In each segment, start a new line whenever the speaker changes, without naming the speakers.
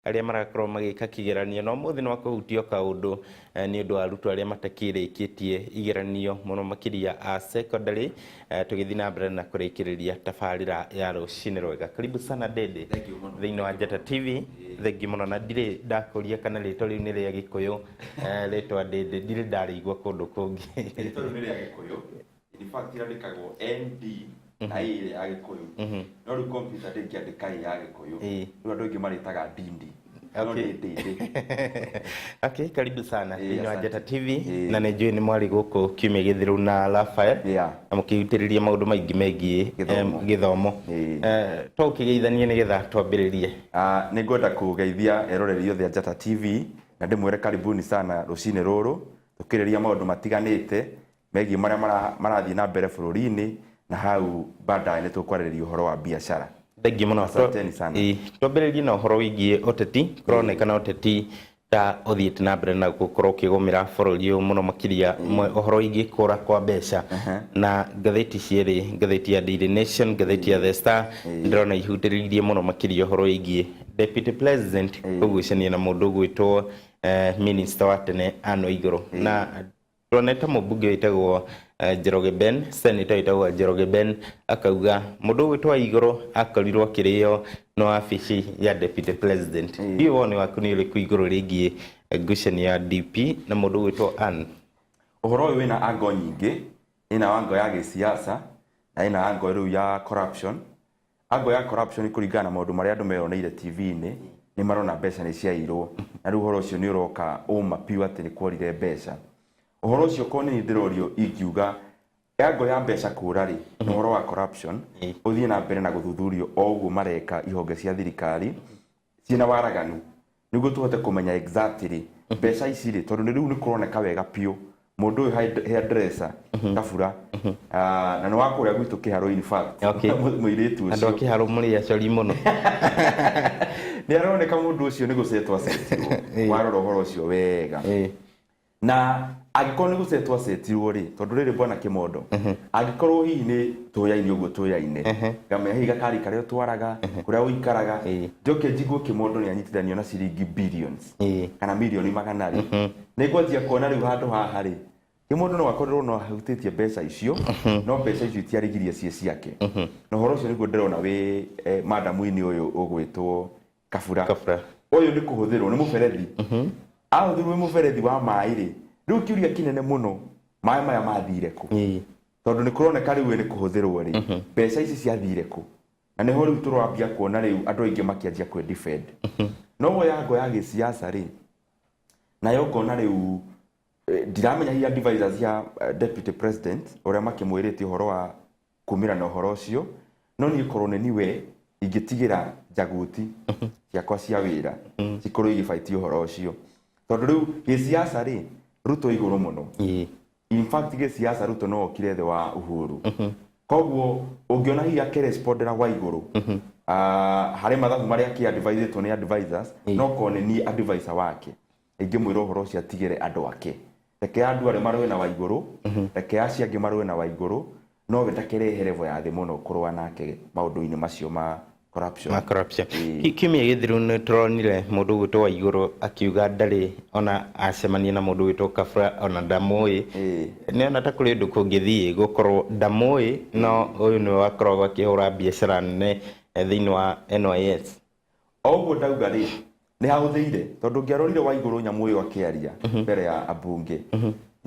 Arĩa marakorwo magĩka kĩgeranio na ũmũthĩ nĩ wakũhutio kaũndũ nĩ ũndũ wa arutwo arĩa matakĩrĩkĩtie igeranio mũno makĩria a secondary, tũgĩthiĩ na mbere na kũrĩkĩrĩria tabarĩra ya Rũcinĩ Rwega. Karibu sana Ndĩndĩ thĩinĩ wa Njata TV. Thengiũ mũno, na ndirĩ ndakũria kana rĩtwa rĩu nĩ rĩa Gĩkũyũ, rĩtwa Ndĩndĩ ndirĩ ndarĩigua kũndũ kũngĩ.
Rĩtwa rĩu nĩ rĩa Gĩkũyũ. In fact rĩandĩkagwo ND na A ĩrĩa ya Gĩkũyũ. No rĩu computer ndĩngĩandĩka A ya Gĩkũyũ. Rĩu andũ aingĩ marĩtaga Ndindi. No nĩ Ndĩndĩ.
Okay, karibu sana thĩinĩ wa
Asante.
Njata TV. Na nĩ njũĩ nĩ mwarĩ gũkũ kiumia gĩthiru na Rafael na mũkĩhutĩrĩria maũndũ maingĩ megiĩ
Gĩthomo.
Gĩthomo. To ũkĩgeithanie nĩgetha twambĩrĩrie.
Ah, nĩ ngwenda kũgeithia eroreri othe a Njata TV na ndĩmwĩre karibuni sana rũcinĩ rũrũ tũkĩrĩria maũndũ matiganĩte megiĩ marĩa marathiĩ na mbere bũrũri-inĩ, na hau baadaye nĩ tũkwarĩrĩria ũhoro wa biacara.
Thengiũ mũno.
Asanteni sana.
Ĩĩ, twambĩrĩrie na ũhoro wĩgiĩ ũteti. Kũronekana ũteti ta ũthiĩte na mbere na gũkorwo ũkĩgũmĩra bũrũri ũyũ mũno makĩria ũhoro wĩgiĩ kũra kwa mbeca, na ngathĩti cierĩ, ngathĩti ya Daily Nation, ngathĩti ya The Star, ndĩrona ihutĩrĩirie mũno makĩria ũhoro wĩgiĩ Deputy President kũgucania na mũndũ ũgwĩtwo minister wa tene Anne Waigũrũ, na tuonete mũmbunge wĩtagwo Njoroge Ben, senator wĩtagwo Njoroge Ben akauga mũndũ ũgwĩtwo Waigũrũ akorirwo akĩrĩo no wabici ya Deputy President. Ndiũĩ woni waku nĩ ũrĩkũ igũrũ rĩgiĩ ngucanio ya DP na mũndũ ũgwĩtwo Anne?
Ũhoro ũyũ wĩna ango nyingĩ, ĩna ango ya gĩsiasa na ĩna ango rĩu ya corruption. Ango ya corruption, kũringana na maũndũ marĩa andũ meyoneire TV-inĩ, nĩ marona mbeca nĩ ciairwo, na rĩu ũhoro ũcio nĩ ũroka ũma piũ atĩ nĩ kworire mbeca. Ũhoro ũcio korwo nĩ niĩ ndĩrorio ingiuga ango ya mbeca kũra rĩ, na ũhoro wa corruption ũthiĩ na mbere na gũthuthurio o ũguo mareka ihonge cia thirikari ciĩna waraganu, nĩguo tũhote kũmenya exactly mbeca ici rĩ, tondũ nĩ rĩu nĩ kũroneka wega piũ mũndũ ũyũ hairdresser Kabura, ah, na nĩ wa kũrĩa gwitũ Kĩharũ in fact. Mũirĩtu
Andũ a
ũcio
Kĩharũ mũrĩ acori mũno.
Nĩ aroneka mũndũ ũcio nĩ gũcetwo acetirwo. Warora ũhoro ũcio wega, na angĩkorwo nĩ gũcetwo acetirwo rĩ, tondũ rĩrĩ bwana Kĩmondo, angĩkorwo hihi nĩ tũyaine ũguo tũyaine, ngamenya hihi gakari karĩa ũtwaraga, kũrĩa ũikaraga, njoke njigue Kĩmondo nĩ anyitithanio na ciringi billions kana mirioni magana rĩ, nĩ ngwanjia kuona rĩu handũ haha rĩ, Kĩmondo no akorirwo no ahutĩtie mbeca icio, no mbeca icio itiarigirie ciĩ ciake. Na ũhoro ũcio nĩguo ndĩrona wĩ madamu-inĩ ũyũ ũgwĩtwo Kabura.
Kabura.
Ũyũ nĩ kũhũthĩrwo nĩ mũberethi, ahũthĩrwo wĩ mũberethi wa maĩ rĩ, rĩu kĩũria kĩnene mũno, maĩ maya mathire kũ? Tondũ nĩ kũroneka rĩu we nĩ kũhũthĩrwo rĩ, mbeca ici ciathire kũ? Na nĩho rĩu tũrambia kuona rĩu andũ aingĩ makĩanjia kwĩ defend. No woya ngo ya gĩsiasa rĩ, nayo ngona rĩu ndiramenya hihi advisors ya Deputy President ũrĩa makĩmwĩrĩte ũhoro wa kumĩra na ũhoro ũcio, no niĩ korwo nĩ niwe ingĩtigĩra njaguti ciakwa cia wĩra cikorwo igĩbaitia ũhoro ũcio, tondũ rĩu gĩsiasa rĩ, Ruto igũrũ mũno. In fact gĩsiasa Ruto no okire thĩ wa Uhuru, koguo ũngĩona hihi akĩrespondera gwa igũrũ, ah, harĩ mathabu marĩa akĩ-advisetwo nĩ advisors, no korwo nĩ niĩ advisor wake ingĩmwĩra ũhoro ũcio atigĩre andũ ake, reke andũ arĩa marũe na Waigũrũ, reke acio angĩ marũe na Waigũrũ, no we ndakerehe level ya thĩ mũno kũrũa nake maũndũ-inĩ macio ma corruption.
Ma corruption. Kiumia gĩthiru nĩ tũronire mũndũ ũgwĩtwo Waigũrũ akiuga ndarĩ ona acemania na mũndũ ũgwĩtwo Kabura, ona ndamũĩ. Nĩ ona ta kũrĩ ũndũ kũngĩthiĩ gũkorwo ndamũĩ, no ũyũ nĩwe wakoragwo akĩhũra biacara nene thĩinĩ wa NYS.
O ũguo ndauga rĩ, nĩ hahũthĩire, tondũ ũngĩarorire Waigũrũ nyamũ ĩyo akĩaria mbere ya ambunge,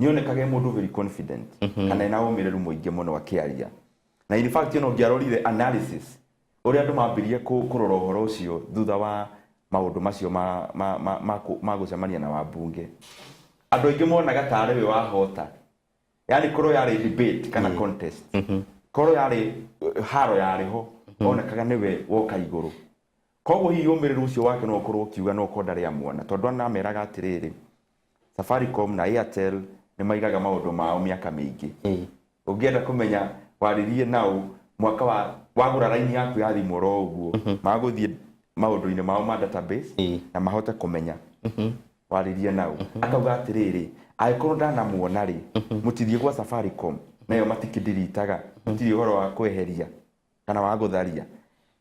nĩonekaga e mũndũ very confident kana ena ũmĩrĩru mũingĩ mũno akĩaria. Na in fact ona ũngĩarorire analysis ũrĩa andũ mambirie kũrora ũhoro ũcio thutha wa maũndũ macio ma gũcemania na wambunge, andũ aingĩ monaga tarĩ we wahota, yani korwo yarĩ debate kana contest, korwo yarĩ haro yarĩ ho, onekaga nĩwe woka igũrũ. Koguo hihi ũmĩrĩru ũcio wake no ũkorwo ũkiuga no ũkorwo ndarĩ amuona, tondũ anameraga atĩrĩrĩ, Safaricom na Airtel nĩ maigaga maũndũ mao mĩaka mĩingĩ. Ũngĩenda kũmenya waririe nao mwaka wa wagũra raini yaku ya thimũ oro ũguo, magũthiĩ maũndũ-inĩ mao ma database na mahote kũmenya waririe nao. Akauga atĩrĩrĩ, angĩkorwo ndanamuona rĩ, mũtithiĩ gwa Safaricom nayo matikĩndiritaga, gũtirĩ ũhoro wa kweheria kana wa gũtharia,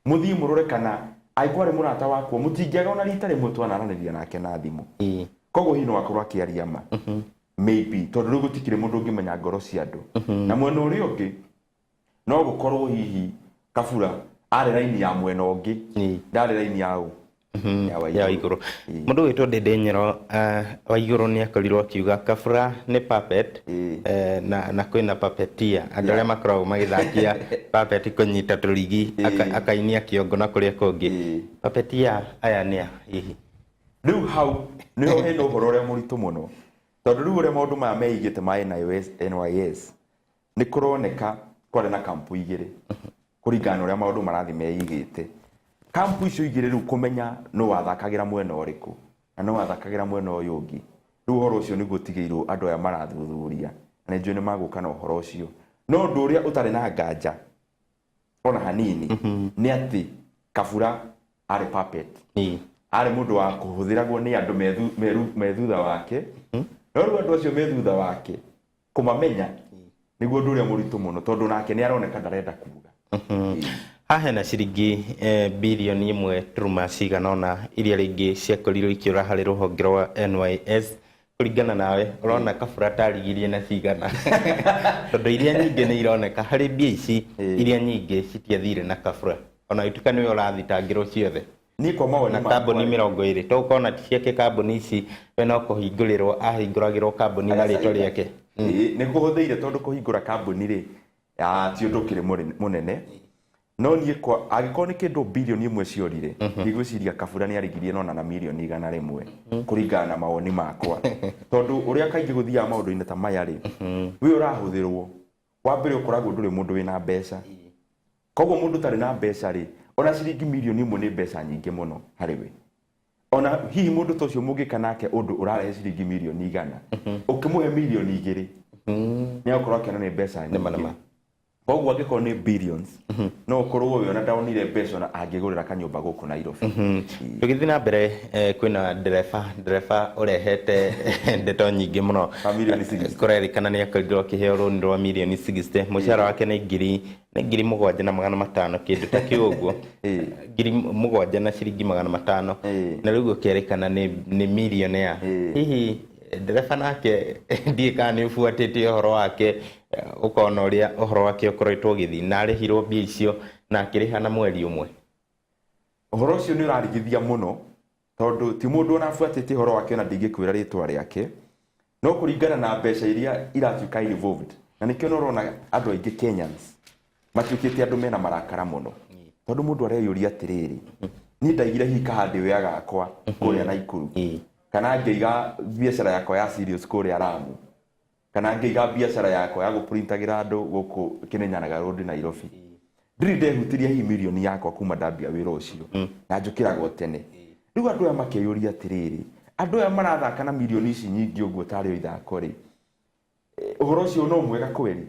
mũthiĩ mũrore kana Angĩkorwo arĩ mũrata wakwa, mũtingĩaga ona rita rĩmwe twanaranĩria nake na thimũ. Koguo hihi no akorwo akĩaria ma, maybe, tondũ rĩu gũtikĩrĩ mũndũ ũngĩmenya ngoro cia andũ. Na mwena ũrĩa ũngĩ, no gũkorwo hihi Kabura arĩ raini ya mwena ũngĩ, ndarĩ raini ya ũ ya
ya Waiguru. Mũndũ wĩtwo Ndĩndĩ Nyoro, Waiguru nĩ akorirwo akiuga Kabura nĩ puppet, na kwĩna puppeteer, andũ arĩa makoragwo magĩthakia puppet kũnyita tũrigi, akainia kĩongo na kũrĩa kũngĩ. Puppeteer aya nĩ a hihi?
Rĩu hau nĩho hena ũhoro ũrĩa mũritũ mũno, tondũ rĩu ũrĩa maũndũ maya meigĩte ma NYS, nĩ kũroneka kwarĩ na kampu igĩrĩ kũringana na ũrĩa maũndũ marathiĩ meigĩte. Kampu icio igĩrĩ rĩu kũmenya nũ wathakagĩra mwena ũrĩkũ na nũ wathakagĩra mwena ũyũ ũngĩ, rĩu ũhoro ũcio nĩguo ũtigĩirwo andũ aya marathuthuria, na nĩ njũĩ nĩ magũka na ũhoro ũcio. No ũndũ ũrĩa ũtarĩ na nganja ona hanini nĩ atĩ Kabura arĩ puppet, arĩ mũndũ wa kũhũthĩragwo nĩ andũ me thutha wake. No rĩu andũ acio me thutha wake kũmamenya nĩguo ũndũ ũrĩa mũritũ mũno, tondũ nake nĩ aroneka ndarenda kuga.
Haha hena ciringi birioni ĩmwe turuma cigana ũna iria rĩngĩ ciakorirwo ikĩũra harĩ rũhonge rwa NYS. Kũringana nawe, ũrona Kabura tarigirie na cigana? Tondũ iria nyingĩ nĩ ironeka harĩ mbia ici, iria nyingĩ citiathire na Kabura, ona gũtuĩka nĩwe ũrathitangĩrwo ciothe.
Niĩ kwa mawoni
Na kambuni 20 to ũkona ti ciake kambuni ici, we no kũhingũrĩrwo ahingũragĩrwo kambuni na rĩtwa rĩake.
Nĩ kũhũthĩire, tondũ kũhingũra kambuni rĩ, ti ũndũ ũkĩrĩ mũnene. No niĩ kwa angĩkorwo nĩ kĩndũ birioni 1 ciorire, ndigwĩciria Kabura nĩ arigirie nona na mirioni 100, kũringana na mawoni makwa, tondũ ũrĩa kaingĩ gũthiaga maũndũ-inĩ ta maya rĩ, wĩ ũrahũthĩrwo wa mbere ũkoragwo ndũrĩ mũndũ wĩna mbeca. Koguo mũndũ ũtarĩ na mbeca rĩ, ona ciringi mirioni 1 nĩ mbeca nyingĩ mũno harĩ we. Ona hihi mũndũ ta ũcio mũngĩka nake ũndũ ũrarehe ciringi mirioni 100, ũkĩmũhe mirioni 2, nĩ agũkorwo akĩona nĩ mbeca nyingĩ. Koguo angĩkorwo nĩ billions, no ũkorwo we ona ndonire mbeca ona angĩgũrĩra kanyũmba gũkũ Nairobi.
Tũgĩthiĩ na mbere, kwĩna ndereba ũrehete ndeto nyingĩ mũno.
Wa mirioni 60.
Kũrerĩkana nĩ akorirwo akĩheo rũni rwa mirioni 60. Mũcara wake nĩ 7500, kĩndũ ta kĩu ũguo, 7,000 na ciringi 500. Na rĩu gũkerĩkana nĩ millionaire. Hihi ndereba nake, ndiũĩ kana nĩ ũbuatĩte ũhoro wake, ũkona ũrĩa ũhoro wake ũkoretwo ũgĩthiĩ, na arĩhirwo mbia icio na akĩrĩha na mweri ũmwe?
Ũhoro ũcio nĩ ũrarigithia mũno, tondũ ti mũndũ ona abuatĩte ũhoro wake, ona ndingĩkwĩra rĩtwa rĩake, no kũringana na mbeca iria iratuĩka involved, na nĩkĩo nĩ ũrona andũ aingĩ Kenyans matuĩkĩte andũ mena marakara mũno, tondũ mũndũ areyũria atĩrĩrĩ, niĩ ndaigire hihi kahandĩwea gakwa kũrĩa Naikuru, kana ngĩiga biacara yakwa ya cereals kũrĩa Lamu, kana ngĩiga biacara yakwa ya gũprintagĩra andũ gũkũ Kirinyaga Road, Nairobi, ndirĩ ndehutiria hihi mirioni yakwa kuma ndambia wĩra ũcio, na njũkĩraga o tene. Rĩu andũ aya makeyũria atĩrĩrĩ, andũ aya marathaka na mirioni ici nyingĩ ũguo tarĩ o ithako rĩ, ũhoro ũcio no mwega kweri?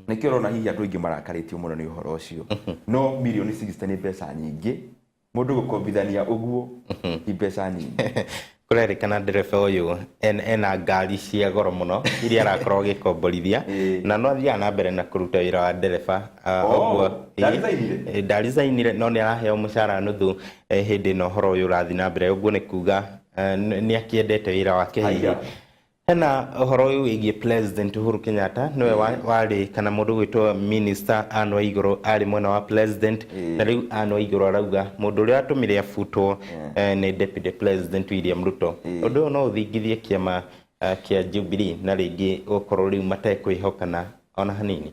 Nĩkĩo ũrona hihi andũ aingĩ marakarĩtio mũno nĩ ũhoro ũcio. No mirioni 60 nĩ mbeca nyingĩ, mũndũ gũkombithania ũguo ti mbeca nyingĩ.
Kũrerĩkana ndereba ũyũ ena ngari cia goro mũno iria arakorwo agĩkomborithia, na no athiaga na mbere na kũruta wĩra wa ndereba.
Ũguo ndaricainire?
Ndaricainire, no nĩ araheo mũcara nuthu hĩndĩ ĩno ũhoro ũyũ ũrathiĩ na mbere. Ũguo nĩ kuga nĩ akĩendete wĩra wake hihi. Hena ũhoro ũyũ wĩgiĩ President Uhuru Kenyatta, nĩwe warĩ kana mũndũ gwĩtwo Minister Anne Waigũrũ arĩ mwena wa President, na rĩu Anne Waigũrũ arauga mũndũ ũrĩa watũmire abutwo nĩ Deputy President William Ruto. Ũndũ ũyũ no ũthingithie kĩama kĩa Jubilee na rĩngĩ gũkorwo rĩu matekwĩhokana ona hanini?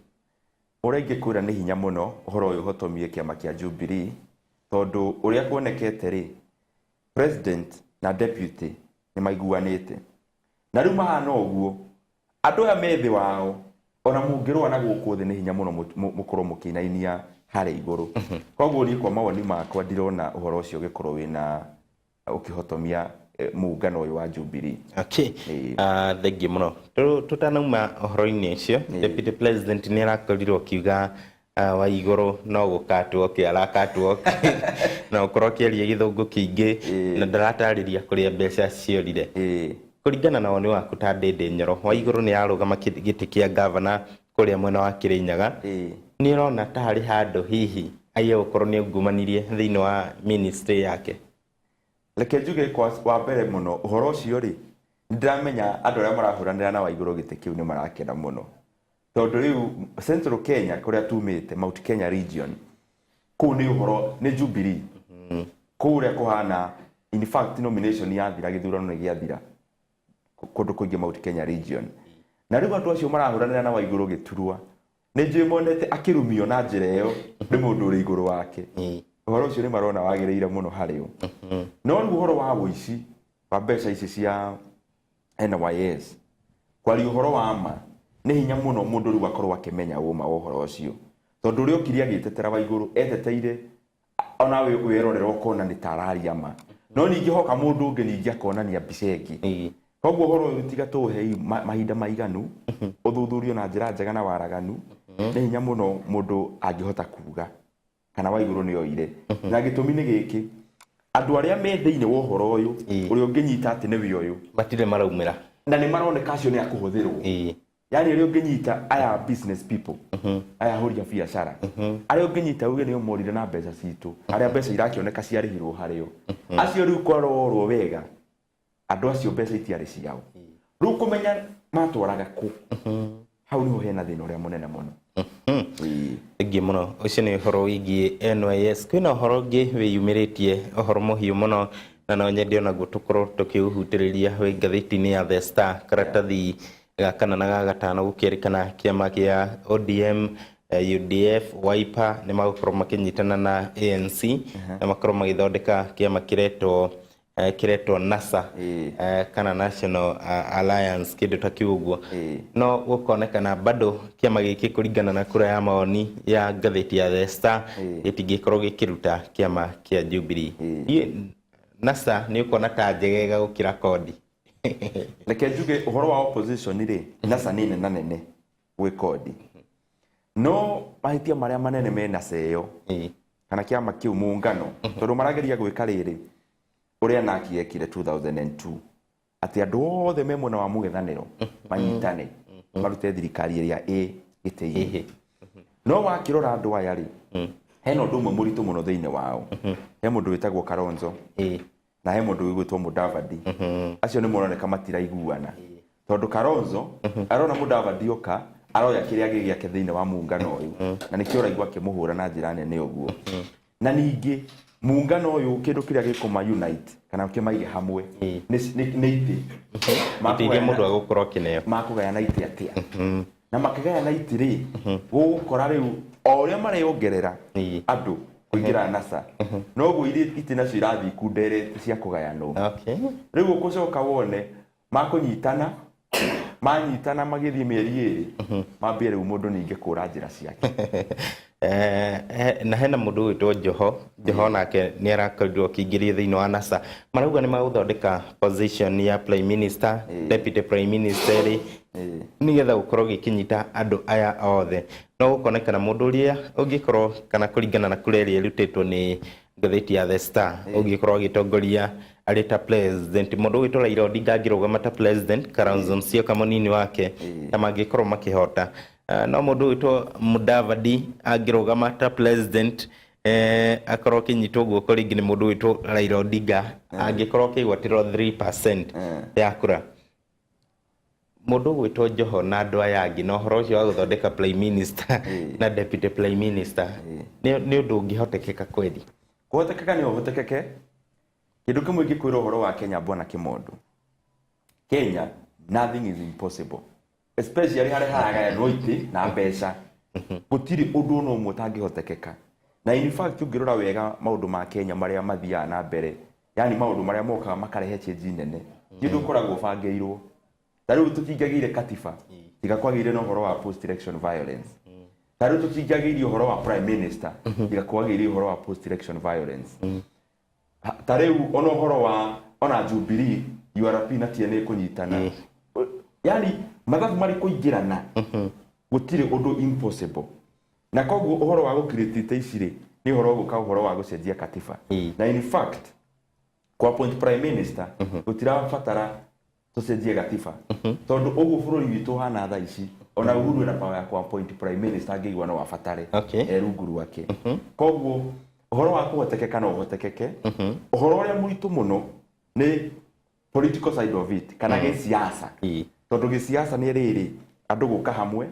Ũrĩa ingĩkwĩra, nĩ hinya mũno ũhoro ũyũ ũhotomie kĩama kĩa Jubilee, tondũ ũrĩa kuonekete rĩ, President na deputy nĩ maiguanĩte, na rĩu mahana ũguo, andũ aya me thĩ wao, ona mũngĩrũa na gũkũ thĩ, nĩ hinya mũno mũkorwo mũkĩinainia harĩa igũrũ. Koguo niĩ kwa mawoni makwa ndirona ũhoro ũcio ũgĩkorwo wĩna ũkĩhotomia muungano ũyũ wa Jubilee.
Okay. Thengiũ mũno. Tũtanauma ũhoro-inĩ ũcio, Deputy President nĩ arakorirwo akiuga Waigũrũ no gũkatwalk arakatwalk na ũkorwo akĩaria gĩthũngũ kĩingĩ na ndaratarĩria kũrĩa mbeca ciorire. Kũringana na woni waku ta Ndĩndĩ Nyoro, Waigũrũ nĩ ararũgama gĩtĩ kĩa gavana kũrĩa mwena wa Kĩrĩnyaga, nĩ ũrona ta harĩ handũ hihi Aiye gũkorwo nĩ ungumanirie thĩinĩ wa ministry yake.
Reke njuge kwa wa mbere mũno ũhoro ũcio rĩ, nĩ ndĩramenya andũ arĩa marahũranĩra na Waigũrũ gĩtĩ kĩu nĩ marakena mũno, tondũ rĩu Central Kenya kũrĩa tumĩte, Mount Kenya region, kũu nĩ ũhoro nĩ Jubilee kũu ũrĩa kũhana. In fact, nomination yathira, gĩthurano nĩ gĩathira kũndũ kũingĩ Mount Kenya region, na rĩu andũ acio marahũranĩra na Waigũrũ gĩturwa nĩ njũĩ monete akĩrumio na njĩra ĩyo nĩ mũndũ ũrĩ igũrũ wake. Ũhoro ũcio nĩ marona wagĩrĩire mũno harĩ o. No rĩu ũhoro wa ũici wa mbeca ici cia NYS, kwaria ũhoro wa ma, nĩ hinya mũno mũndũ rĩu akorwo akĩmenya ũma wa ũhoro ũcio, tondũ ũrĩa okire agĩtetera Waigũrũ eteteire, ona werorera ũkona nĩ ta araria ma, no ningĩ hoka mũndũ ũngĩ ningĩ akonania mbica ĩngĩ. Koguo ũhoro ũyũ tiga tũũhei mahinda maiganu ũthuthurio na njĩra njega na waraganu, nĩ hinya mũno mũndũ angĩhota kuga kana Waigũrũ nĩ oire. Na gĩtũmi nĩ gĩkĩ, andũ arĩa me thĩinĩ wa ũhoro ũyũ, ũrĩa ũngĩnyita atĩ nĩwe ũyũ,
matirĩ maraumĩra,
na nĩ maroneka acio nĩ akũhũthĩrwo. Yani arĩa ũngĩnyita aya business people, aya ahũri a biacara, arĩa ũngĩnyita uge nĩo morire na mbeca citũ, arĩa mbeca irakĩoneka ciarĩhirwo harĩo, acio rĩu kwarorwo wega andũ acio mbeca itiarĩ ciao. Rĩu kũmenya matwaraga kũ, hau niho hena thĩna ũrĩa mũnene mũno.
Thengiũ mũno. Ũcio nĩ ũhoro wĩgiĩ NYS. Kwĩna ũhoro ũngĩ wĩyumĩrĩtie, ũhoro mũhiũ mũno, na no nyende onaguo tũkorwo tũkĩũhutĩrĩria, wĩ ngathĩti-inĩ ya The Star, karatathi ga kana na ga gatano, gũkĩrĩkana kĩama kĩa ODM, UDF, Wiper nĩ magũkorwo makĩnyitana na ANC na makorwo magĩthondeka kĩama kĩretwo NASA, kana National Alliance, kĩndũ ta kĩu ũguo. No gũkonekana bado kĩama gĩkĩ, kũringana na kura ya mawoni ya ngathĩti ya The Star, gĩtingĩkorwo gĩkĩruta kĩama kĩa Jubilee. NASA nĩ ũkuona ta njegega gũkĩra CORD?
Reke njuge ũhoro wa opposition rĩ, NASA nĩ nena nene gwĩ CORD, no mahĩtia marĩa manene me NASA ĩyo kana kĩama kĩu muungano, tondũ marageria gwĩka rĩrĩ ũrĩa NARC yekire 2002, atĩ andũ othe me mwena wa mũng'ethanĩro manyitane marute thirikari ĩrĩa ĩ gĩtĩ-inĩ. No wakĩrora andũ aya rĩ, hena ũndũ ũmwe mũritũ mũno thĩinĩ wao. He mũndũ wĩtagwo Kalonzo na he mũndũ wĩgwĩtwo Mudavadi. Acio nĩ maroneka matiraiguana, tondũ Kalonzo arona Mudavadi oka aroya kĩrĩa gĩ gĩake thĩinĩ wa muungano ũyũ, na nĩkĩo ũraigua akĩmũhũra na njĩra nene ũguo. Na ningĩ muungano ũyũ, kĩndũ kĩrĩa gĩkũma unite kana kĩmaige hamwe nĩ itĩ.
Itĩ iria mũndũ agũkorwo akĩneo.
Makũgayana itĩ atĩa? Na makĩgayana itĩ rĩ, gũgũkora rĩu o ũrĩa mareyongerera andũ kũingĩra NASA, noguo itĩ nacio irathiĩ ikunderete cia kũgayanwo. Rĩu ũkũcoka wone makũnyitana, manyitana magĩthiĩ mĩeri 2, mambie rĩu mũndũ ningĩ kũra njĩra ciake.
Na hena mũndũ ũgwĩtwo Joho. Joho nake nĩ arakorirwo akĩingĩrio thĩinĩ wa NASA. Marauga nĩ magũthondeka position ya prime minister, deputy prime minister rĩ, nĩgetha gũkorwo gĩkĩnyita andũ aya othe. No gũkonekana mũndũ ũrĩa ũngĩkorwo, kana kũringana na kura ĩrĩa ĩrutĩtwo nĩ ngathĩti ya The Star, ũngĩkorwo agĩtongoria arĩ ta president, mũndũ ũgwĩtwo Raila Odinga angĩrũgama ta president, Kalonzo Musyoka mũnini wake, na mangĩkorwo makĩhota. No mũndũ ũgwĩtwo Mudavadi angĩrũgama ta president, akorwo akĩnyitwo guoko rĩngĩ nĩ mũndũ ũgwĩtwo Raila Odinga, angĩkorwo akĩgwatĩrwo 3% ya kura. Mũndũ ũgwĩtwo Joho na andũ aya angĩ na ũhoro ũcio wa gũthondeka prime minister na deputy prime minister, nĩ ũndũ ũngĩhotekeka kweli?
Kũhotekeka nĩ ũhotekeke. Kĩndũ kĩmwe ingĩkwĩra ũhoro wa Kenya, bwana Kimondo, Kenya nothing is impossible, especially harĩa haragayanwo itĩ na mbeca. Gũtirĩ ũndũ ona ũmwe ũtangĩhotekeka. Na in fact, ũngĩrora wega maũndũ ma Kenya marĩa mathiaga na mbere, yani maũndũ marĩa mokaga makarehe change nene, ti ũndũ ũkoragwo ũbangĩirwo. Ta rĩu tũtingĩagĩire katiba tiga kwagĩire na ũhoro wa post election violence. Ta rĩu tũtingĩagĩire ũhoro wa prime minister tiga kwagĩire ũhoro wa post election violence. Ta rĩu ona ũhoro wa ona Jubilee, URP na TNA kũnyitana, yani mathabu marĩ kũingĩrana, gũtirĩ ũndũ impossible. Na koguo ũhoro wa gũcreate itĩ ici rĩ, nĩ ũhoro ũgũka ũhoro wa gũcenjia katiba. Na in fact, kwa appoint prime minister gũtirabatara tũcenjie gatiba, tondũ ũguo bũrũri witũ ũhana thaa ici. Ona Uhuru ena power ya ku appoint prime minister angĩigua no abatare e rungu rwake. Koguo ũhoro wa kũhotekeka no ũhotekeke. Ũhoro ũrĩa mũritũ mũno nĩ political side of it, kana gĩsiasa, tondũ gĩsiasa nĩ rĩrĩ andũ gũka hamwe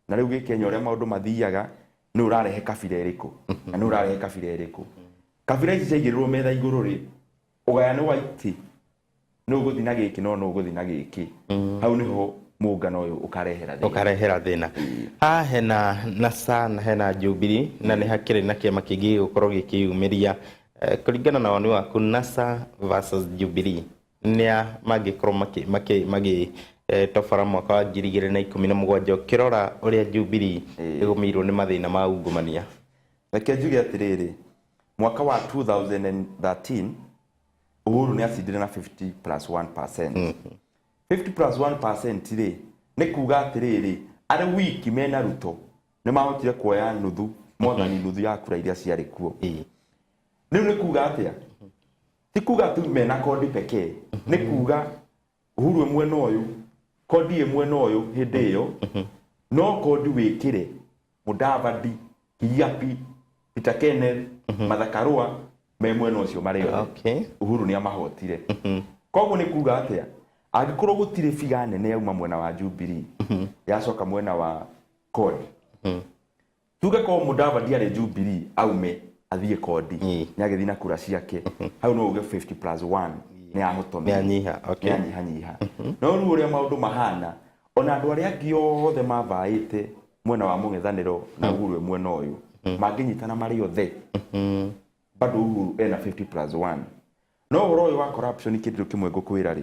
na rĩu gĩkenya ũrĩa maũndũ mathiaga, nĩ ũrarehe kabira ĩrĩkũ na nĩ ũrarehe kabira ĩrĩkũ. Kabira ici ciaigĩrĩrwo metha igũrũ rĩ, ũgayano wa itĩ nĩ ũgũthiĩ na gĩkĩ, no nĩ ũgũthiĩ na gĩkĩ. Hau nĩho mũngano ũyũ ũkarehera thĩna.
Ũkarehera thĩna. Haha hena NASA na hena Jubilee, na nĩ hakĩrĩ na kĩama kĩngĩ gĩgũkorwo gĩkĩyumĩria. Kũringana na woni waku, NASA versus Jubilee, nĩa mangĩkorwo magĩtobora mwaka wa 2017, ũkĩrora ũrĩa Jubilee ĩgũmĩirwo nĩ mathĩna ma ungumania?
Reke njuge atĩrĩrĩ, mwaka wa 2013 Uhuru nĩ acindire na 50 plus 1%. 50 plus 1% rĩ, nĩ kuga atĩrĩrĩ, arĩ wiki mena Ruto nĩ mahotire kuoya nuthu, mwathani nuthu ya kura iria ciarĩ kuo. Rĩu nĩ kuga atĩa? Ti kuga tu mena CORD pekee, nĩ kuga Uhuru ĩ mwena ũyũ, CORD ĩ mwena ũyũ hĩndĩ ĩyo, no CORD wĩkĩre Mudavadi, Kiyiapi, Peter Kenneth, Martha Karua me mwena ũcio marĩ othe. Uhuru nĩ amahotire. Koguo nĩ kuga atĩa? Angĩkorwo gũtirĩ biga nene yauma mwena wa Jubilee yacoka mwena wa CORD, tuge korwo Mudavadi arĩ Jubilee aume athiĩ CORD, nĩ agĩthiĩ na kura ciake hau, no uge 50 plus 1 nĩ ahotomire.
Nĩ anyiha, okay.
Nĩ anyihanyiha. No rĩu ũrĩa maũndũ mahana, ona andũ arĩa angĩ othe mavaĩte mwena wa mũng'ethanĩro na Uhuru e mwena ũyũ mangĩnyitana marĩ othe, bado Uhuru ena 50 plus 1. No ũhoro ũyũ wa corruption, kĩndũ kĩmwe ngũkwĩra rĩ,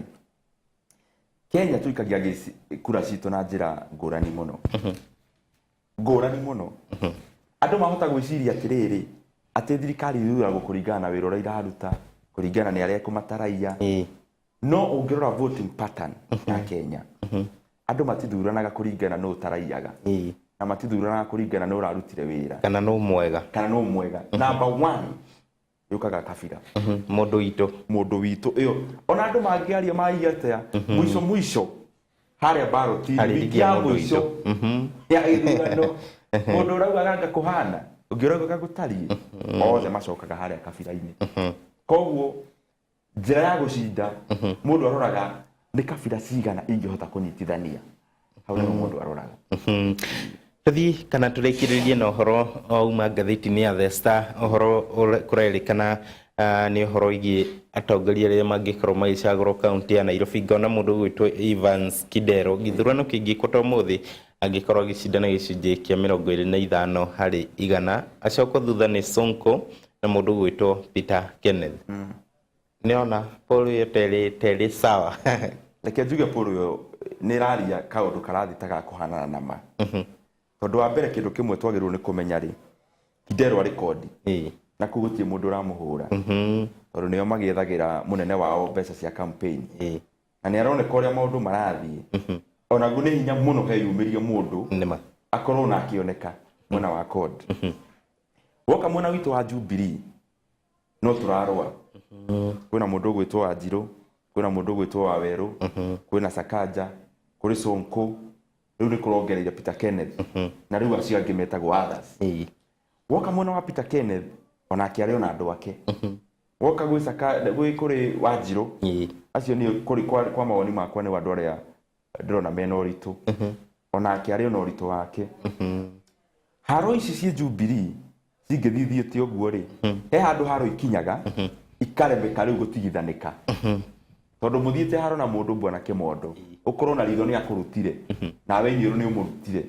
Kenya tũikagia kura citũ na njĩra ngũrani mũno, ngũrani mũno. Andũ mahota gwĩciria atĩrĩrĩ, atĩ thirikari ithuragwo kũringana na wĩra ũrĩa iraruta, kũringana nĩ arĩa ĩkũmataraia. No ũngĩrora voting pattern ya Kenya, andũ matithuranaga kũringana nũ ũtaraiyaga, na matithuranaga kũringana nũ ũrarutire wĩra
kana nũ mwega.
Kana nũ mwega. Number one yũkaga kabira.
Mũndũ witũ.
Mũndũ witũ ĩyo, ona andũ mangĩaria maiye atĩa, mũico mũico harĩa baroti
Harĩ
wiki ya
mũndũ
mũico
witũ.
Ya gĩthurano, mũndũ ũraugaga nga kũhana, ũngĩ ũraugaga gũtariĩ, othe macokaga harĩa kabira-inĩ. Koguo njĩra ya gũcinda, mũndũ aroraga nĩ kabira cigana ingĩhota kũnyitithania. Hau nĩho mũndũ aroraga.
Tũthiĩ kana tũrĩkĩrĩrie na ũhoro wauma ngathĩti-inĩ ya The Star, ũhoro kũrerĩkana nĩ ũhoro wĩgiĩ atongoria arĩa mangĩkorwo magĩcagũrwo kaunti ya Nairobi. Ngona mũndũ ũgwĩtwo Evans Kidero, gĩthurano kĩngĩkwo ta ũmũthĩ, angĩkorwo agĩcinda na gĩcunjĩ kĩa 25%. Acokwo thutha nĩ Sonko na mũndũ ũgwĩtwo Peter Kenneth. Nĩona poll ĩyo terĩ sawa?
Reke njuge poll ĩyo nĩ ĩraria kaũndũ karathiĩ ta gakũhanana na ma, tondũ wa mbere, kĩndũ kĩmwe twagĩrĩirwo nĩ kũmenya rĩ, Kidero arĩ CORD na kũu gũtirĩ mũndũ ũramũhũra, tondũ nĩo magĩethagĩra mũnene wao mbeca cia campaign, na nĩ aroneka ũrĩa maũndũ marathiĩ, onaguo nĩ hinya mũno heyumĩrie mũndũ
nĩma
akorwo na akĩoneka mwena wa CORD. Woka mwena witũ wa Jubilee, no tũrarũa. Kwĩna mũndũ ũgwĩtwo Wanjirũ, kwĩna mũndũ ũgwĩtwo Wawerũ, kwĩna Sakaja, kũrĩ Sonko, rĩu nĩ kũrongereire Peter Kenneth, na rĩu acio angĩ metagwo others. Woka mwena wa Peter Kenneth, onake arĩ ona andũ ake. Woka gwĩ Saka, gwĩ kũrĩ Wanjirũ, acio nĩ kũrĩ kwa mawoni makwa nĩ andũ arĩa ndĩrona mena ũritũ, onake arĩ ona ũritũ wake. Haro ici ciĩ Jubilee cingĩthithiĩte ũguo rĩ, he handũ haro ikinyaga ikaremeka rĩu gũtigithanĩka, tondũ mũthiĩte haro na mũndũ bwana kĩmondo, ũkorwo na ritho nĩ akũrutire, nawe iniũrũ nĩ ũmũrutire,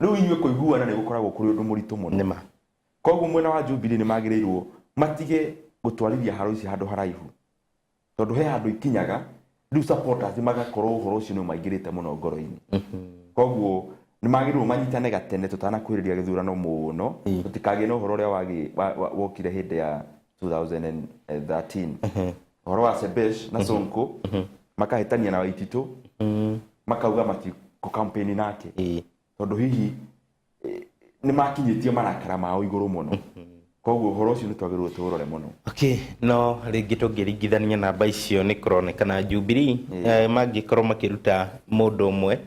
rĩu inyuĩ kũiguana nĩ gũkoragwo kũrĩ ũndũ mũritũ mũno. Koguo mwena wa Jubilee nĩ magĩrĩirwo matige gũtwarithia haro ici handũ haraihu, tondũ he handũ ikinyaga rĩu supporters magakorwo ũhoro ũcio nĩ ũmaingĩrĩte mũno ngoro-inĩ. Koguo nĩ magĩrĩirwo manyitane gatene tũtanakuhĩrĩria gĩthurano mũno, tũtikagĩe na ũhoro ũrĩa wokire hĩndĩ ya 2013, ũhoro wa Sebesh na Sonko makahĩtania na Waititũ, makauga matikũ campaign nake, tondũ hihi nĩ makinyĩtie marakara mao igũrũ mũno. Koguo ũhoro ũcio nĩ twagĩrĩirwo tũũrore mũno.
Okay, no rĩngĩ tũngĩringithania namba icio, nĩ kũronekana Jubilee mangĩkorwo makĩruta mũndũ ũmwe.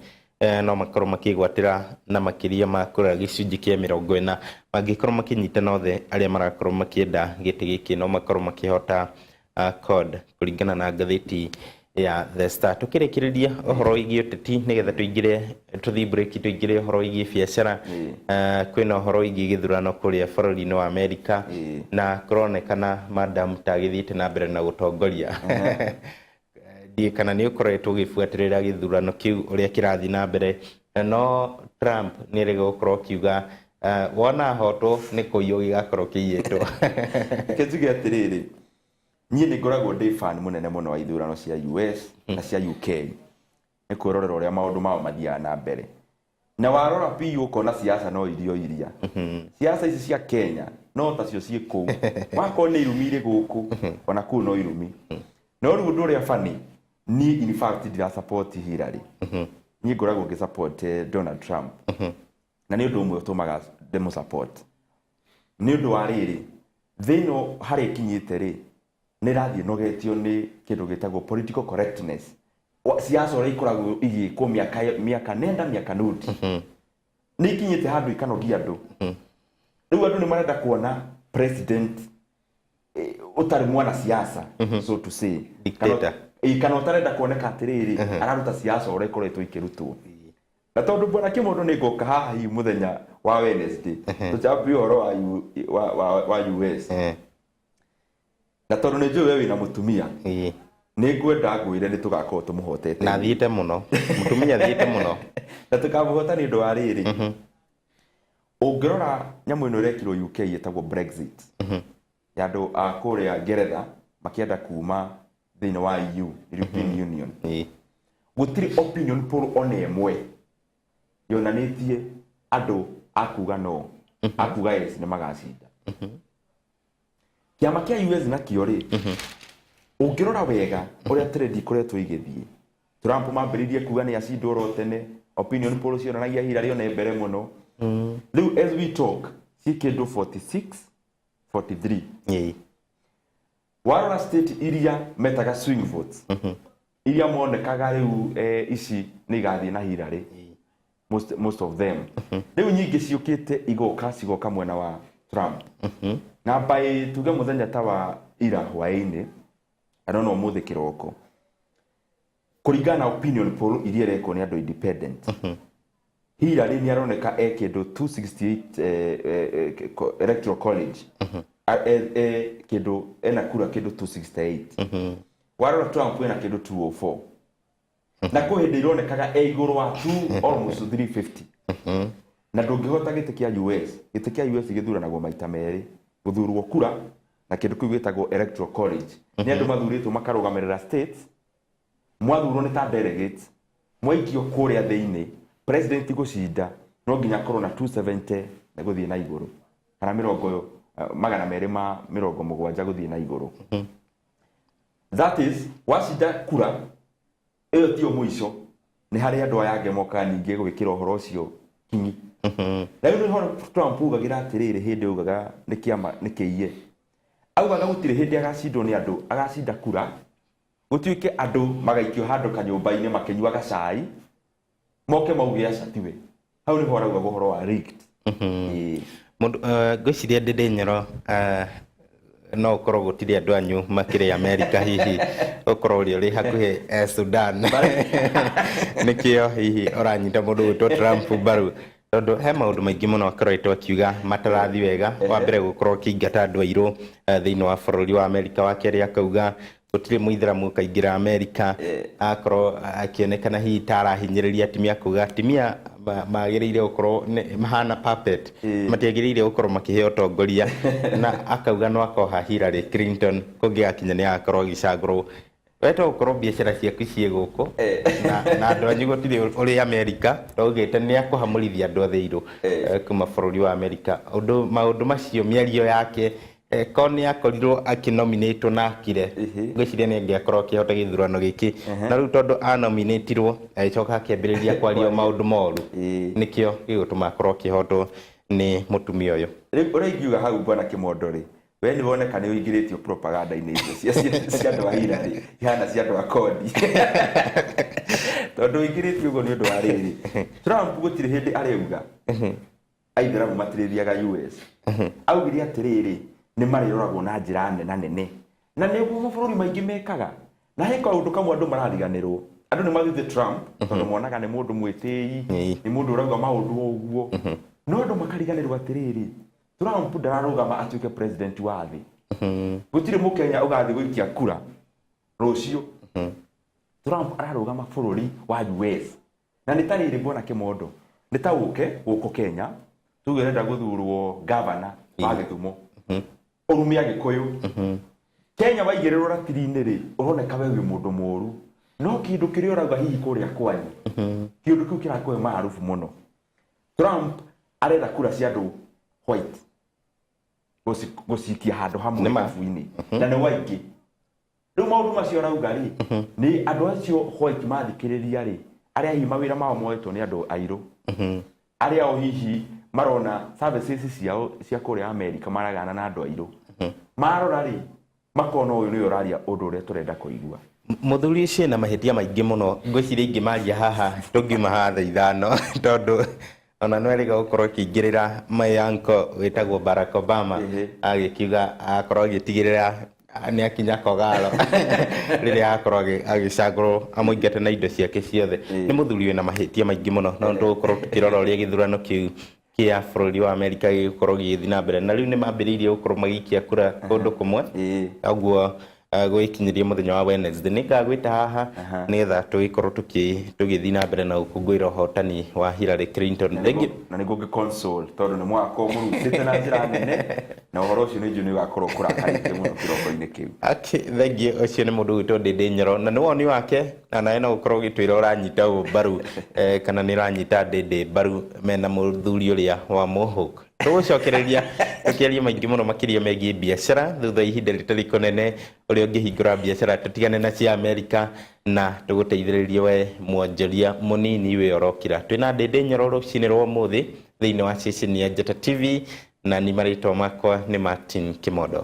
No makorwo makĩgwatĩra na makĩria ma kura gĩcunjĩ kĩa 40 mangĩkorwo makĩnyitana othe arĩa marakorwo makĩenda gĩtĩ gĩkĩ no makorwo makĩhota CORD kũringana na ngathĩti ya The Star. Tukĩrĩkĩrĩria ũhoro wĩgiĩ ũteti nĩgetha tũingĩre tũthiĩ break tũingĩre ũhoro wĩgiĩ biacara, kwĩna ũhoro wĩgiĩ gĩthurano kũrĩa bũrũri-inĩ wa Amerika na kũronekana madam ta agĩthiĩte na mbere na gũtongoria. Ndiĩ kana nĩ ũkoretwo ũgĩbuatĩrĩra gĩthurano kĩu ũrĩa kĩrathiĩ na mbere, no Trump nĩ erĩga gũkorwo akiuga wona hotwo nĩ kũiywo gĩgakorwo kĩiyĩtwo.
Reke njuge atĩrĩrĩ, niĩ nĩ ngoragwo ndĩ fan mũnene mũno wa ithurano cia US na cia UK, nĩ kwĩrorera ũrĩa maũndũ mao mathiaga na mbere. Na warora biũ ũkona siasa no irio iria siasa ici cia Kenya no tacio ciĩ kũu, wakorwo nĩ irumi irĩ gũkũ ona kũu no irumi. No rĩu ũndũ ũrĩa funny, niĩ in fact ndira support Hillary, niĩ ngoragwo ngĩ support Donald Trump. Na nĩ ũndũ ũmwe ũtũmaga ndĩmũ support nĩ ũndũ wa rĩrĩ, thĩ ĩno harĩa ĩkinyĩte rĩ, nĩ ĩrathiĩ ĩnogetio nĩ kĩndũ gĩtagwo political correctness. Siasa ũrĩa ikoragwo igĩkwo mĩaka mĩaka nenda mĩaka nudi nĩ ikinyĩte handũ ikanogia andũ. Rĩu andũ nĩ marenda kuona president ũtarĩ mwana siasa, so to say.
Dictator.
Kana ũtarenda kuoneka atĩrĩrĩ araruta siasa ũrĩa ikoretwo ikĩrutwo. Na tondũ bwana Kĩmondo nĩ ngoka haha hihi mũthenya wa Wednesday tũchambie ũhoro wa, wa US, na tondũ nĩ njũĩ we wĩna mũtumia, nĩ ngwenda ngwĩre nĩ tũgakorwo tũmũhotete.
Na thiĩte mũno, mũtumia thiĩte mũno.
Na tũkamũhota nĩ ũndũ wa rĩrĩ, ũngĩrora nyamũ ĩno ĩrekirwo UK ĩtagwo Brexit, ya andũ a kũrĩa Ngeretha makĩenda kuma thĩinĩ wa EU, European Union, gũtirĩ opinion poll ona ĩmwe yonanĩtie andũ a kuga no a kuga yes nĩ magacinda. Kĩama kĩa US nakĩo rĩ, ũngĩrora wega ũrĩa trend ikoretwo igĩthiĩ, Trump mambĩrĩirie kuga nĩ acindwo oro tene, opinion poll cionanagia Hillary one mbere mũno. Rĩu as we talk ci kĩndũ 46 43. Warora state iria metaga swing votes, iria monekaga rĩu ici nĩ igathiĩ na Hillary, most of them rĩu nyingĩ ciũkĩte igoka cigoka mwena wa Trump. Na by tuge mũthenya ta wa ira hwaĩ-inĩ, I don't know ũmũthĩ kĩroko, kũringana na opinion poll iria irekwo nĩ andũ independent, Hillary nĩ aroneka e kĩndũ 268 electoral college. Kĩndũ ena kura kĩndũ 268. Warora Trump ena kĩndũ 204, na kwĩ hĩndĩ ironekaga e igũrũ wa 2 almost 350. Na ndũngĩhota gĩtĩ kĩa US, gĩtĩ kĩa US gĩthuranagwo maita merĩ, gũthurwo kura na kĩndũ kĩu gĩtagwo electoral college, nĩ andũ mathurĩtwo makarũgamĩrĩra states. Mwathurwo nĩ ta delegates, mwaikio kũrĩa thĩinĩ. President gũcinda no nginya akorwo na 270 na gũthiĩ na igũrũ, kana mĩrongo 270 gũthiĩ na igũrũ. That is, wacinda kura ĩyo tiyo mũico, nĩ harĩ andũ aya angĩ mokaga ningĩ gwĩkĩra ũhoro ũcio kinyi. Na rĩu nĩho Trump ugagĩra atĩrĩrĩ, hĩndĩ ugaga nĩ kĩama nĩ kĩiye, augaga gũtirĩ hĩndĩ agacindwo nĩ andũ, agacinda kura gũtuĩke andũ magaikio handũ kanyũmba-inĩ makĩnyuaga cai, moke mauge aca tiwe. Hau nĩho araugaga ũhoro wa rigged. Ĩĩ.
Mũndũ ngwĩciria Ndĩndĩ Nyoro, no ũkorwo gũtirĩ andũ anyu makĩrĩ Amerika, hihi ũkorwo ũrĩa ũrĩ hakuhĩ Sudan, nĩkĩo hihi ũranyita mũndũ gwĩtwo Trump mbaru, tondũ he maũndũ maingĩ mũno akoretwo akiuga matarathi wega. Wa mbere gũkorwo akĩingata andũ airũ thĩinĩ wa bũrũri wa Amerika. Wa kerĩ akauga gũtirĩ mũithĩramu ũkaingĩra Amerika. Akorwo akĩonekana hihi ta arahinyĩrĩria atumia, kuga atumia magĩrĩire gũkorwo mahana puppet, matiagĩrĩire gũkorwo makĩheo ũtongoria. Na akauga no akoha Hillary Clinton kũngĩgakinya nĩ agakorwo agĩcagũrwo. We to gũkorwo biacara ciaku ciĩ gũkũ na andũ anyu gũtirĩ ũrĩ Amerika, augĩte nĩ akũhamũrithia andũ othe airũ kuma bũrũri wa Amerika. Ũndũ maũndũ macio, mĩario yake, ko nĩ akorirwo akĩnominĩtwo na akire, ngwĩciria nĩ angĩakorwo akĩhota gĩthurano gĩkĩ. Na rĩu tondũ anominĩtirwo agĩcoka akĩambĩrĩria kwaria maũndũ moru, nĩkĩo gĩgũtũma akorwo akĩhotwo nĩ mũtumia ũyũ.
Rĩu ũrĩa ingiuga hau, bwana Kĩmondo rĩ, we nĩ woneka nĩ ũingĩrĩtio propaganda-inĩ icio cia andũ a Hillary, ihana cia andũ a kodi. Tondũ wĩingĩrĩtie ũguo nĩ ũndũ wa rĩrĩ, Trump gũtirĩ hĩndĩ areuga aithĩramu matirĩthiaga US. Augire atĩrĩrĩ, nĩ marĩroragwo na njĩra nena nene, na nĩguo mabũrũri maingĩ mekaga. Na he kaũndũ kamwe andũ marariganĩrwo, andũ nĩ mathiĩte Trump tondũ monaga nĩ mũndũ mwĩtĩi, nĩ mũndũ ũrauga maũndũ o ũguo, no andũ makariganĩrwo atĩrĩrĩ, Trump ndararũgama atuĩke president wa thĩ. Gũtirĩ mũkenya ũgathiĩ gũikia kura rũciũ. Trump ararũgama bũrũri wa US. Na nĩ ta rĩrĩ, bwana Kĩmondo, nĩ ta ũke gũkũ Kenya tuge ũrenda gũthurwo gavana wa Gĩthumo, ũrume Agĩkũyũ. Kenya waigĩrĩrwo ratiri-inĩ rĩ, ũroneka we wĩ mũndũ mũru, no kĩndũ kĩrĩa ũrauga hihi kũrĩa kwanyu, kĩndũ kĩu kĩrakũhe maarubu mũno. Trump arenda kura cia andũ white gũcikia handũ hamwe
Nĩma.
ikabu-inĩ, na nĩ waingĩ. Rĩu maũndũ macio arauga rĩ, nĩ andũ acio white mathikĩrĩria rĩ, arĩa hihi mawĩra mao moetwo nĩ andũ airũ, arĩa o hihi marona services ciao cia kũrĩa America maragana na andũ airũ, marora rĩ, makona ũyũ nĩwe ũraria ũndũ ũrĩa tũrenda kũigua.
Mũthuri ũcio ena mahĩtia maingĩ mũno, ngwĩciria ingĩmaria haha tũngiuma haha thaa 5, tondũ ona no erĩga gũkorwo akĩingĩrĩra my uncle wĩtagwo Barack Obama, agĩkiuga akorwo agĩtigĩrĩra nĩ akinya kogalo rĩrĩa akorwo agĩcagũrwo amũingate na indo ciake ciothe. Nĩ mũthuri wĩna mahĩtia maingĩ mũno, no tũgũkorwo tũkĩrora ũrĩa gĩthurano kĩu kĩa bũrũri wa Amerika gĩgũkorwo gĩgĩthiĩ na mbere. Na rĩu nĩ mambĩrĩirie gũkorwo magĩikia kura kũndũ kũmwe, ũguo gwĩkinyĩria mũthenya wa Wednesday nĩ ngagwĩta haha nĩgetha tũgĩkorwo tũgĩthiĩ na mbere na gũkũngũĩra ũhotani wa Hillary Clinton. Thengiũ.
Na nĩguo ngĩ-console tondũ nĩ mũgakorwo mũrutĩte na njĩra nene, na ũhoro ũcio nĩ njũĩ nĩ ũgakorwo ũkũrakarĩtie mũno kĩroko-inĩ kĩu.
Okay, thengiũ. Ũcio nĩ mũndũ ũgwĩtwo Ndĩndĩ Nyoro, na nĩ woni wake, na nawe no ũkorwo ũgĩtwĩra ũranyita ũ mbaru, kana nĩ ũranyita Ndĩndĩ mbaru mena mũthuri ũrĩa wa Mohawk. Tũgũcokereria tũkĩaria maingĩ mũno makĩria megiĩ biacara thutha wa ihinda rĩtarĩ kũnene, ũrĩa ũngĩhingũra biacara tũtigane na cia Amerika, na tũgũteithĩrĩrie we mwonjoria mũnini wĩ orokĩra. Twĩna Ndĩndĩ Nyoro rũcinĩ rwa ũmũthĩ thĩinĩ wa ceceni ya Njata TV, na ni marĩtwa makwa nĩ Martin Kĩmondo.